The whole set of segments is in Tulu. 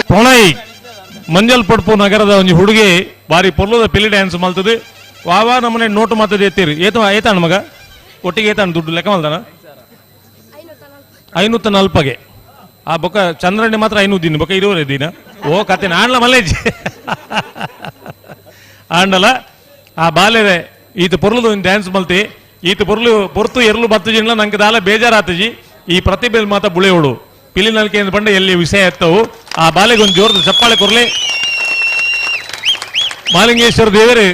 ಪ್ರಣಯ್ ಮಂಜಲ್ಪಡ್ಪು ನಗರದ ಒಂಜಿ ಹುಡುಗಿ ಬಾರಿ ಪೊರ್ಲುದ ಪಿಲಿ ಡ್ಯಾನ್ಸ್ ಮಲ್ತದು. ವಾವಾ ನಮ್ಮನೆ ನೋಟು ಮಾತದ ಎತ್ತೀರಿ. ಏತ ಏತಾಣ ಮಗ ಒಟ್ಟಿಗೆ ಏತಾಣ ದುಡ್ಡು ಲೆಕ್ಕ ಮಲ್ದಾನ 540ಗೆ. ಆ ಬೊಕ್ಕ ಚಂದ್ರಣ್ಣೆ ಮಾತ್ರ 500 ದಿನ ಬೊಕ್ಕ 20 ದಿನ. ಓ ಕತೆ ಆಂಡ್ಲ ಮಲ್ಲೇಜಿ ಆಂಡಲ ಆ ಬಾಲೆರೆ ಈತ ಪೊರ್ಲುದ ಒಂದು ಡ್ಯಾನ್ಸ್ ಮಲ್ತಿ. ಈತ ಪೊರ್ಲು ಪೊರ್ತು ಎರ್ಲು ಬತ್ತುಜಿಂಡ್ಲ ನಂಗೆ ದಾಲ ಬೇಜಾರಾತಜಿ. ಈ ಪ್ರತಿಭೆ ಮಾತ ಬುಳೆಯೋಡು ಪಿಲಿ ನಲ್ಕೆ ಪಂಡ ಎಲ್ಲಿ ವಿಷಯ ಎತ್ತವು. ಆ ಬಾಲೆಗೆ ಒಂದು ಜೋರದ ಚಪ್ಪಾಳೆ ಕೊರ್ಲೆ. ಮಾಲಿಂಗೇಶ್ವರ ದೇವರು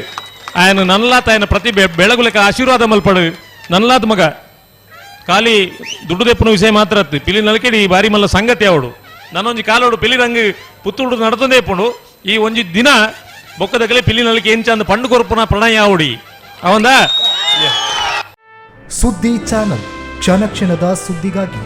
ఆయన ನನ್ಲಾತ್ ఆయన ಪ್ರತಿಭೆ ಬೆಳಗುಲೆಕ ಆಶೀರ್ವಾದ ಮಲ್ಪಡು. ನನ್ಲಾತ್ ಮಗ ಖಾಲಿ ದುಡ್ಡು ದೆಪ್ಪುನ ವಿಷಯ ಮಾತ್ರ ಅತ್ತು. ಪಿಲಿ ನಲ್ಕೆಡಿ ಈ ಬಾರಿ ಮಲ್ಲ ಸಂಗತಿ ಅವಡು. ನನ್ನೊಂಜಿ ಕಾಲೋಡು ಪಿಲಿ ರಂಗ್ ಪುತ್ತೂಡು ನಡತಂದೇ ಪುಂಡು. ಈ ಒಂಜಿ ದಿನ ಬೊಕ್ಕದಗಲೆ ಪಿಲಿ ನಲ್ಕೆ ಎಂಚಂದ ಪಂಡು ಕೊರ್ಪುನ ಪ್ರಣಯ ಆವಡಿ ಅವಂದ. ಸುದ್ದಿ ಚಾನಲ್, ಕ್ಷಣ ಕ್ಷಣದ ಸುದ್ದಿಗಾಗಿ.